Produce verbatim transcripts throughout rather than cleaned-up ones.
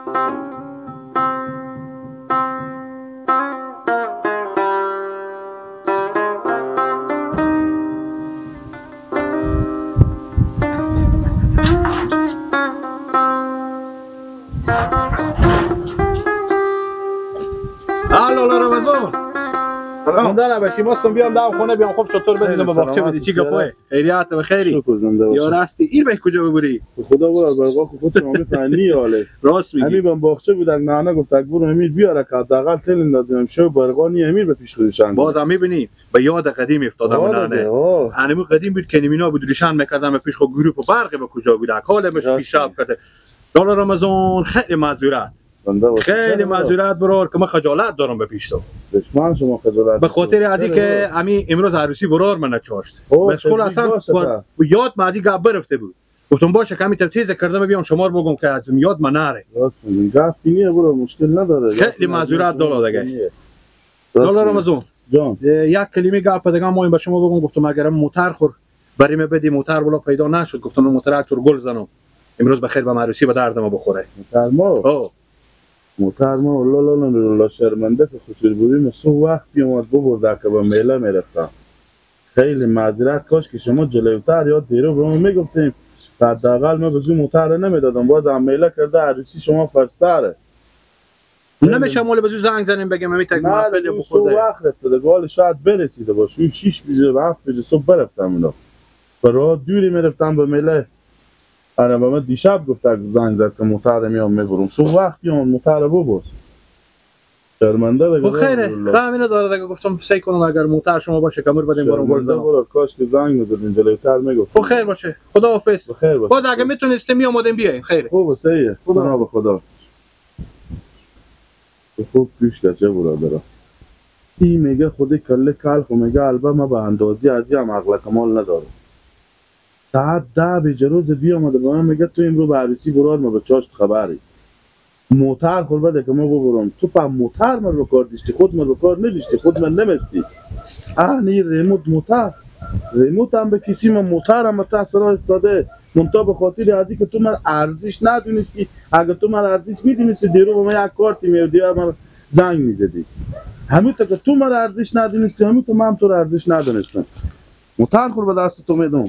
آ لالا رمضان. سلام. زنده نباشی، مستم بیام دم خونه بیام، خب چطور بدینم؟ خیلی به باغچه سلامت بدی، چی گپای؟ خیریت و خیری؟ شکر زنده باشی. یا راستی، ایر به کجا ببری؟ خدا برار برقا که خود شما بفهمی حاله. راست میگی. همی بم باغچه بودک، نانا گفتک برو امیر بیاره که حداقل تلین دادیم، شو برقا نی امیر به پیش خودشان باز هم می‌بینی به یاد قدیم افتادم. آه نانا دیگه، آه. انمو قدیم بود که نمینا بود روشن می‌کردم به پیش خود گروپ برق به کجا بود، حالمش راست پیشرفت میگی. کرده. لالا رمضان، خیلی معذرت. زنده باشی. خیلی چرا؟ معذرت برار که من خجالت دارم به پیش تو. دشمن شما خجالت به خاطر داره. ازی چرا که برار؟ امی امروز عروسی برار من نچاشت. او، بس خلاصا تبریک باشه فر-، تا. یاد ما ازی گپ برفته بود. گفتم باشه که همی تیز کردم بیام شما رو بگم که از یاد من نره. راست می‌گی. گپ نیه برو، مشکل نداره. خیلی معذرت دارم دیگه. راست می‌گی. لالا رمضان. جان. اه، یک کلمه گپ دیگه ما این به شما بگم، گفتم اگر هم موتر خور برای من بدی، موتر بلا پیدا نشد، گفتم من موتر اکتور گل زنم. امروز بخیر به عروسی به درد ما بخوره. موتر ما؟ آه. موتر ما، والله لالا نورالله شرمنده که خسور بودیم، صبح وقت بیامد ببرده که به میله می‌رفتم. خیلی معذرت، کاش که شما جلوتر یا دیرو به ما می‌گفتیم، حداقل ما به زو موتر نمی‌دادم، باز هم میله کرده عروسی شما فرض‌تره. نمیشه مال به زو زنگ زنیم بگیم همی تک نه، محفل دیگه صبح بخورده. وقت رفته، دیگه حالا شاید برسیده باشه، اون شش بجه و هفت بجه صبح برفتم اونا. به راه دوری می‌رفتم به میله. آره، به من دیشب گفت، اگه زنگ زد که موتر میام میبرم. صبح وقت بیام موتر ببر. شرمنده دیگه، خب خیره، والله. غم اینو داره دیگه، گفتم سعی کنم اگر موتر شما باشه کمر بدیم برم شرمنده گلزنم. برو، کاش که زنگ می‌زدین، جلوتر می‌گفت. خب خیر باشه، خدا حافظ. بخیر باشه. باز اگه می‌تونستیم می‌آمدیم بیایم، خیره. خوبه، صحیحه. خدا. پناه به خدا. تو خوب پیش کچه برادرم. ای میگه خودی کله کل خو میگه البه من به اندازی ازی هم عقل کمال ندارم. ساعت ده بیجه روز بیامده به من میگه تو امرو به عروسی برار ما به چاشت خبری. موتر خور بده که ما ببرم. تو په موتر مر به کار دیشتی، خود مر به کار ندیشتی، خود مر نمیستی. اهنی ریموت موتر، ریموت هم به کسی، من موتر هم ته سرا استاده. منتها به خاطر ازی که تو مر ارزش ندونستی، اگه تو مر ارزش می‌دونستی، دیرو به من یک کارتی می‌دی، مر زنگ می‌زدی. همین تا که تو مر ارزش ندونستی، همین تا من تو رو ارزش ندونستم. موتر خور به دست تو می‌دم.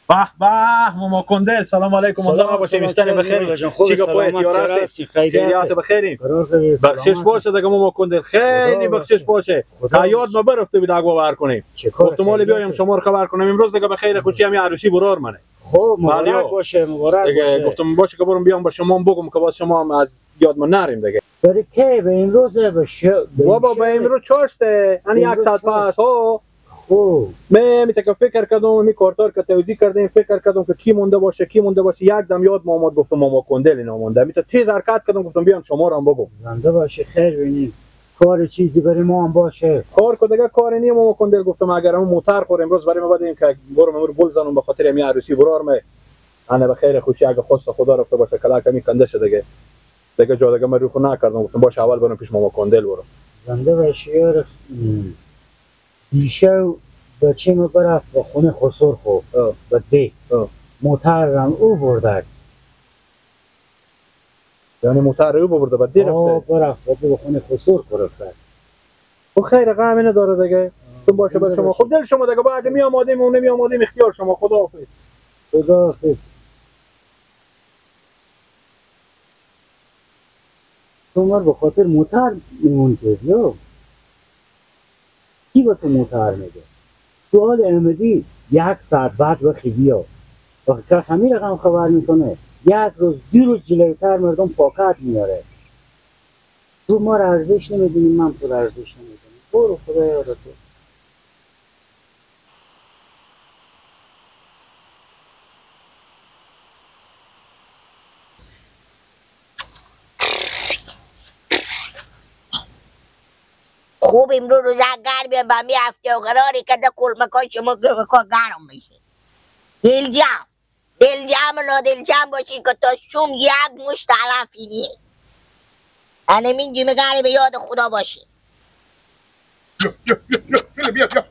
به به، ماما کندل، سلام علیکم. سلام، الله باشی، سلام، مستن سلام، بخیر. جان، خوب، چی گپ سلامت، پایت؟ یا راست؟ خیریت؟ خیریت بخیریم. قرار خیریت، بخشش سلامت. باشه دیگه ماما کندل، خیلی خدا بخشش باشه. باشه. خدا حیات باشه. ما برفته بود اگوا بر کنیم. چه کار گفتم حالا بیایم خیریته؟ شما رو خبر کنم. امروز دیگه به خیر خوشی همی عروسی برار منه. خب، مبارک بله. باشه، مبارک دیگه باشه. گفتم باشه که برم بیام به شما هم بگم که باز شما هم از یاد ما نریم دیگه. برای کی؟ به امروز به ش-، به بابا، به امشب؟ امروز چاشته، یعنی یک امروز ساعت چاشت. پس، ها. خب. من می تک فکر کردم، می کارتار که توضیح کردیم، فکر کردم که کی مونده باشه، کی مونده باشه. یک دم یاد ما آمد، گفتم ماما کندل اینا مونده. می تا تیز حرکت کردم، گفتم بیام شما رو هم بگم. زنده باشی، خیر بینی. کار چیزی برای ما هم باشه. کار که دیگه کار نیم ماما کندل، گفتم اگر همون موتر خور امروز برای ما بدیم که برم امروز گل زنم به خاطر همی عروسی برار مه. انه به خیر خوشی اگه خواست خدا رفته باشه، کلاک همی کنده شده دیگه. دیگه جا دیگه من روی خود نکردم، گفتم باشه اول برم پیش ماما کندل برم. زنده باشی یار. دیشب بچه ما برفت به خونه خسر خو. آه. به ده. آه. موتر رم او بردک. یعنی موتر او ببرده به ده آه، رفته؟ برفت به ده به خونه خسر خو رفته. خب خیر، غمی نداره دیگه. آه، تو باشه بر شما. خب دل شما دیگه، بعد می آمادیم و نمی آمادیم اختیار شما. خدا حافظ. خدا حافظ. تو مر به خاطر موتر میمون کرد، یو؟ کی به تو موتر می‌ده؟ تو حال امدی یک ساعت بعد وقتی بیا. و کس همی رقم خبر می‌کنه. یک روز، دو روز جلوتر مردم پاکت میاره. تو ما را ارزش نمی‌دونی، من تو را ارزش نمی‌دونم. برو خدا یاد تو. خوب امرو روزا گرمه، به می هفته و قراری که ده کلمکای شما کلمکا گرم می‌شه. دلجم، دلجم و نادلجم باشی که تا شوم یک مشت علف فیلیه. انمین جیمه گرمه، یاد خدا باشی. بیا، بیا، بیا، بیا، بیا، بیا، بیا.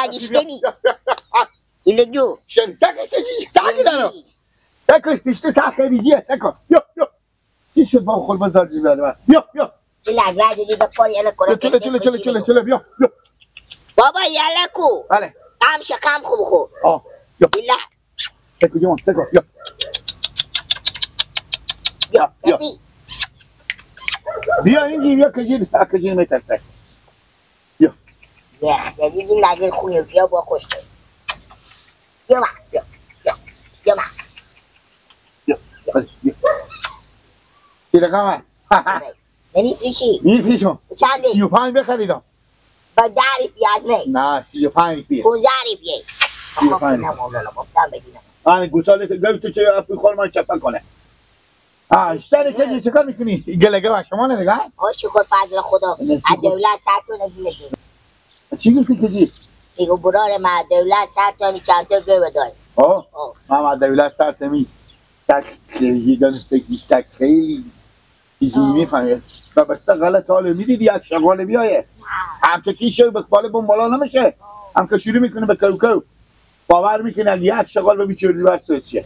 اگه اشتنی. یا، یا، یا. ایله جو. شن، تک اشتنی، تک دارو. تک اشتنی، تک ریزیه، تک. یا، یا. چی شد با خود بزار جیبه؟ یا، یا. ایله اگرا دیدی با کار یالا کنه. چله، چله، چله، چله، چله، بیا، بیا. بابا، یالا کو. بله. کم شکم خوب خو. آه، یا. ایله. تکو جوان، تکو، یا. یا، یا. بیا اینجی، بیا کجی، کجی می‌ترسه. یا. یا، سیدی نگیر خوی، بیا با خوش. بیا ما، بیا، بیا، بیا ما. یا، یا. چی رقمه؟ یعنی چی؟ این چی شو؟ چنده؟ سی و پنج بخریدم. با ده روپیه از من. نه، سی و پنج روپیه. پونزده روپیه. سی و پنج. آخه نه مولانا، مفتم بدینم. آن گوساله تو گوی تو چه اپی خور من چپه کنه. آه، اشتری که چی کار می‌کنی؟ گله گوه شما نه دیگه؟ آه، شکر فضل خدا. نه، شکر. از دولت سر تو نگیره. چی گفتی کجی؟ میگو برار ما دولت سر تو همی چند تا گوه داری. آه. آه. ما، ما دولت سر تو همی سک خیلی دانه سکی سک خیلی. چیزی آه. می‌فهمی. و بسته غلط حال می‌دید یک شغال بیایه. هم که کی شو بکباله بمبالا نمیشه. هم که شروع می‌کنه به کوکو. باور می‌کنه یک شغال به بیچوری بسته چیه.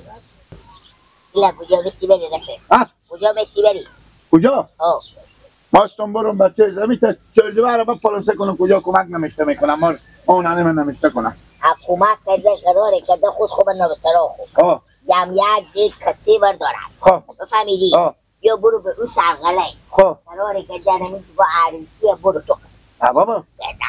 ایلا کجا بسی بری نفر؟ ها؟ کجا بسی بری؟ کجا؟ آه. ماستون برم بچه زمین تا چهل دوباره با فرانسه کنم کجا کمک نمیشته می‌کنم. ما اون همه نمیشته کنم. ها، کمک کرده، قراره کرده خود خوب نبسته را خوب. آه. یم یک دیگ کسی بردارم. خب. بفهمیدی؟ آه. یا برو به او سرقلعه. خب. قراره که جنمی تو با عروسی برو تو. ها بابا.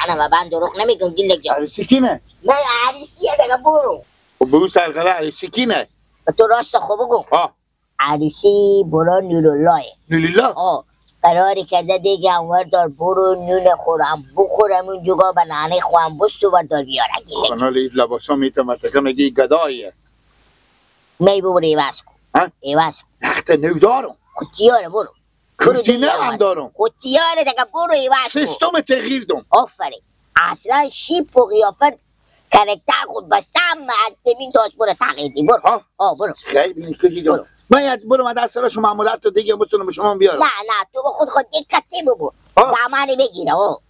نه، نه، من دروغ نمی‌گم، گیلک جان. عروسی کی نه؟ من عروسی دیگه برو. خب به او سرقلعه عروسی کی نه؟ به تو راست خو بگم. ها. عروسی برو نوراللهه. نورالله؟ آه. قراری کرده دیگه انور دار برو نون خورم بخورم اون جوگا به ننه خوام بستو بردار بیاره. کانال این لباسا می‌تم تکه میگی گداییه. می ببر عوض کن. ها؟ عوض کن. نخت نو دارم. خود تیاره برو. برو کورتی دیگه نرم عوض. دارم. خود تیاره دیگه برو عوض کن. سیستم تغییر دم. آفرین. اصلاً شیپ و قیافت کرکتر خود بسته هم از زمین تا آسمون تغییر دی. برو. ها؟ آه، برو. خیلی بینی کجی دارم. برو. من یاد برو، من دست را شما مدت تو دیگه بتونم به شما بیارم. نه، نه، تو به خود خود یک کتی ببو. ها؟ دامانی بگیره، آه.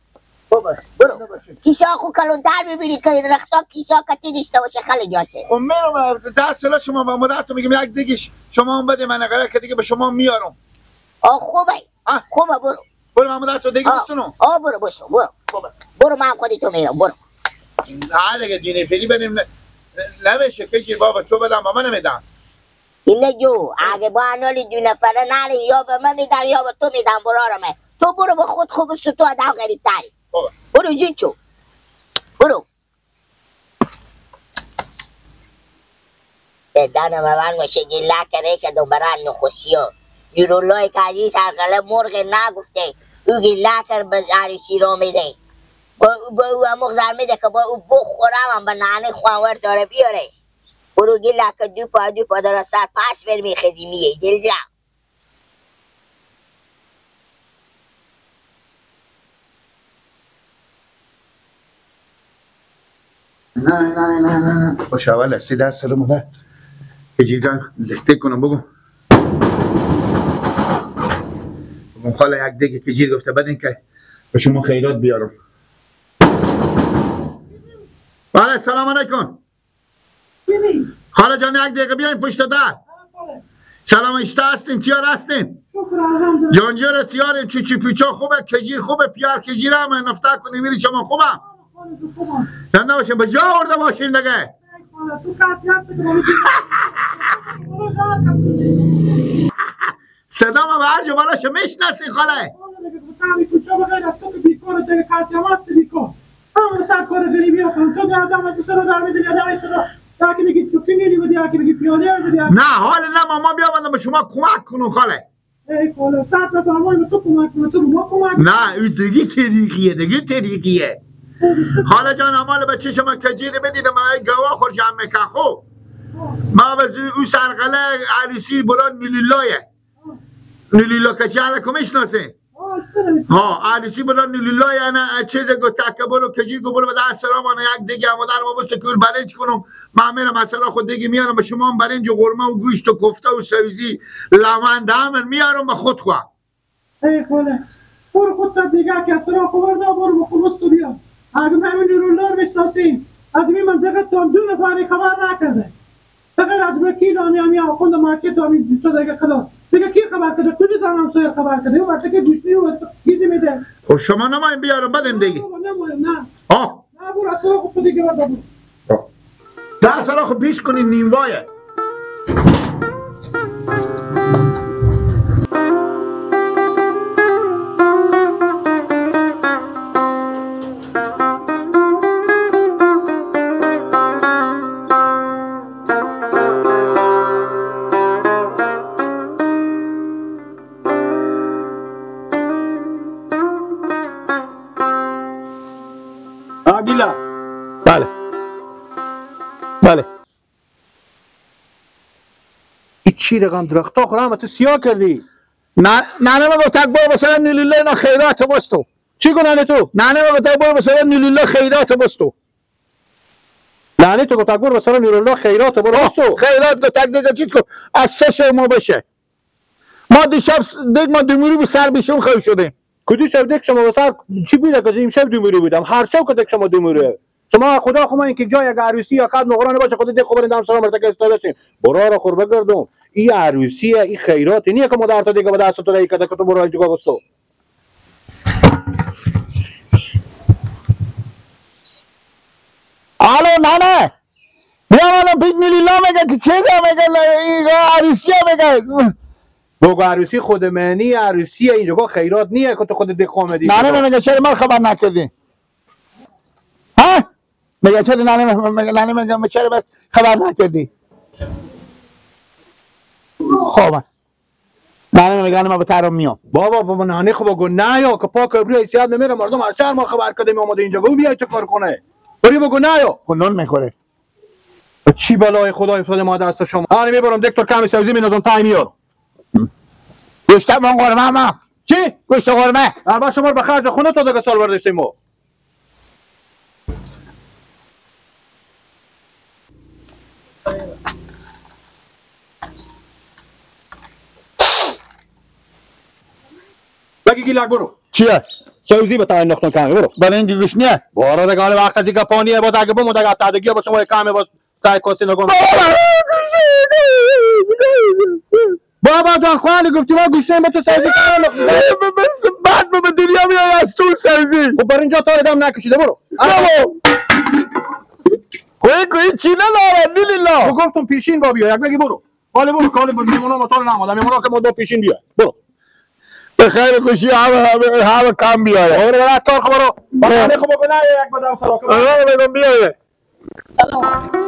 بابا، برو. بابا. کیسه خو کلونتر ببینی که درختا کیسه کتی داشته باشه، خیلی جاشه. خب می‌رم، دست را شما با مدت تو می‌گم، یک دیگه ش-، شما هم بده من، اگر که دیگه به شما میارم. آه، خوبه. آه. خوبه، برو. برو، من مدت تو دیگه آه. بستونم. آه، برو، بستون، برو. خوبه. برو، من خودی تو میرم، برو. نه، دیگه دینه فعلی بریم، نه-، نمیشه، فکر بابا، تو بدم، بابا نمیدم. اینه جو، اگه با انالی دو نفره نریم، یا به من می‌دم، یا به تو می‌دم، برارمه. تو برو به خود خوب است، تو آدم غریب‌تری. خوبه. برو زود شو. برو. دندان مبند باشه، گیلک ره که دو برند نخوشی ها. نورالله که عزیز سرقلعه مرغ نگفته. او گیلک ره به عروسی را می‌ده. با او، با او اموخ زر می‌ده که با او بخوره، من به ننه خوانور داره بیاره. برو گیلک دو پا، دو پا داره سر پس بر می‌خیزی میه، دل جمع. نه، نه، نه، نه، نه. باشه، اول سی در سر مده. کجیرگان دکته کنم، بگو. بگم خاله یک دیگه کجیر گفته، بدین که به شما خیرات بیارم. بله، سلام علیکم. خاله جان، یک دقیقه بیاین پشت در. سلام، اشته هستیم، تیار هستیم. شکر، الحمدلله. جانجر تیاریم، چی چی پیچا خوبه، کجیر خوبه، پیار کجیر هم نفته کنیم، میری شما خوبه؟ خوبه. زنده باشین، به جا آورده باشین دیگه. خاله، تو قطعیت بده، صدا ما به هر جا بالا شما می‌شناسین، خاله. خاله، دیگه گفتم، این کوچه به غیر از تو که بیکاره، دیگه کسی هم هست بیکار. همه سر کار غریبی ها کنن. تو در آدم از سر در می‌دونی، آدم از سر. یا که می‌گی تو کی می‌ری بدی، یا که می‌گی پیاده بدی. نه، حال نه، ما، ما بیا بندم به شما کمک کنم، خاله. ای خاله، صد نفر ما به تو کمک کنه، تو به ما کمک کن. نه، این دیگه طریقیه، دیگه طریقیه. خاله جان، اعمال بچه شما کجیری بدید، من ای گواه خور جمع می‌کنم، خب. ما به زو-، او سرقلعه عروسی بران نوراللهه. نورالله کچی علیکم می‌شناسه؟ آه، اشتره. ها، عروسی بران نوراللهه، یعنی چیز گو تکه برو، کجیر گو برو، به در سلام آنه یک دیگه آمدن ما بسته که برنج کنم. من می‌رم مثلا خود دیگه میارم، به شما هم برنج و قورمه و گوشت و کفته و سبزی، لوند همه میارم به خود خوا. ای خاله، برو خود تا دیگه کسرا خبر دا، برو به خود تو بیا. اگه من همین نورالله رو بشناسیم، از این منطقه تو هم دو نفری خبر نکرده. فقط از وکیل و همی، همی آخوند مارکت و همی دوستا دیگه خلاص. دیگه کی خبر کرده؟ کجا زنم سوی خبر کرده؟ اون وقتی که دوستی و گیزی می‌ده. خب شما نماین بیارم بدین دیگه. نه، نه، نه. آه. نه، برو، اصلا خب تو دیگه برو، برو. آه. ده سال خب بیش کنی نیموایه. آ، بیلا. بله. بله. ای چی رقم درختا خو رحمت سیاه کردی؟ نه، ننه ما گفتک برو مثلا نیلیلا اینا خیرات بستو. چی گو ننه تو؟ ننه ما گفتک برو مثلا نیلیلا خیرات بستو. ننه تو گفتک برو مثلا نیلیلا خیرات برو بستو. خیرات گفتک دیگه چیت کو؟ از سه شو ما بشه. ما دیشب س-، دیگه ما دومیری بو سر بیشون خو شدیم. کدی شب دیگه شما به سر چی بوده که امشب دومیری بودم؟ هر شب که دیگه شما دومیری. شما خدا خو ما اینکه جای اگه عروسی یا قد نقرانی باشه، خود دیگه خبر دم سلام مرتکه استاده شیم. برا را خور بگردم. ای عروسیه، ای خیرات نیه که ما در تا دیگه به دست تو رای کده که تو برای جگا بستو. الو، ننه. بیا الان پیش نیلیلا میگه که چیزه میگه، ل-، این عروسیه میگه. بگو عروسی خود منی، عروسیه، اینجا خیرات نیه که تو خودت دیگه آمدی. ننه میگه چرا من خبر نکردی؟ ها؟ میگه چرا ننه، میگه ننه میگه چرا من خبر نکردی؟ خب. ننه میگه ما به تهران میام. بابا، بابا، ننه خب بگو نه یا که پاک ابروی حیثیت نمیره، مردم از شهر ما خبر کردیم آمده اینجا، بگو میای چه کار کنه؟ بری بگو نه یا. خب نون میخوره. چی بلای خدای افتاده ما دست شما؟ آره میبرم دکتر کم سبزی مینازم تای میارم. گوشت من قرمه ما. چی؟ گوشت قرمه. آه، با شما به خرج خونه تو دیگه سال برداشتیم ما. بگی گیلک برو. چیه؟ سوزی به تای نختن کمی برو. برای این گوش نیه. بارا ده گاله وقت از این گپا نیه، باز اگه بمو ده تادگی با شما کمی باز تای کسی نگم. بابا جان، خالی گفتی ما گوش نیم به تو سوزی کمی نختن. بس بعد به دنیا میای از تو سوزی. خب بر اینجا تا دم نکشیده برو. بابا. کوی کوی چی نداره، لیلا. تو گفتم پیشین با بیا، یک بگی برو. حالی برو، حالی برو، میمونا ما تو رو نماده، میمونا که ما دو پیشین بیا. برو. به خیر خوشی همه، همه، همه کم بیاره. آره، برای کار خبرو. نه. خب بنا یک بدم سلام. آره، بگم بیاره. سلام.